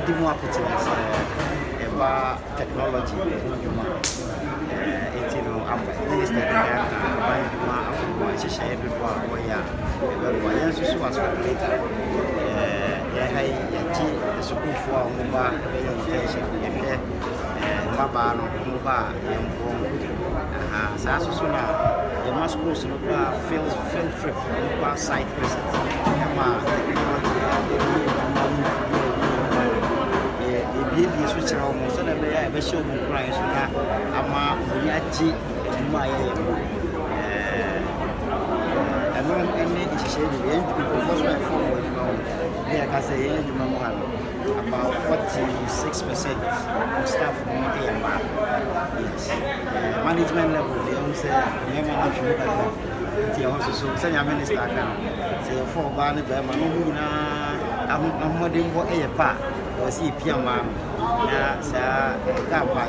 Ɛdi mu akotene sɛ ɛba technology ho dwuma. Enti no, minister de kan aka aban adwuma ahodoɔ nhyehyɛeɛ dodoɔ a wɔyɛ a ɛbɛboa. Yɛn nso so as regulator, yɛn ha yi yɛgye asukuufoɔ a wɔba bɛyɛ internship, yɛhwɛ mmabaa no wɔba a yɛmmoa wɔn. Saa nso so na yɛma schools no koraa field trip, wɔba site visit, ɛma technology a yɛde yɛ adwuma ne mfidie a yɛde yɛ adwuma no, yɛbiebie so kyerɛ wɔn sɛdeɛ ɛbɛyɛ a ɛbɛhyɛ wɔn nkuran so na ama wɔn ani agye adwuma a yɛyɛ no. Ɛno ne nhyehyɛe bi. Yɛn nkurɔfoɔ so a yɛfɔm wɔ adwuma mu ne yɛka sɛ yɛn adwuma mu ha no, about 46% of staff no yɛ mmaa. Yes. Management level deɛ, ɛho sɛ mmarima no atwe mu kakra, nti ɛhɔ nso so sɛnea minister aka no, sɛ yɛfa ɔbaa ne barima na wɔn nyinaa ahoɔdenbɔ yɛ pa a, ɛwɔ sɛ yɛpia mmaa no na saa gap a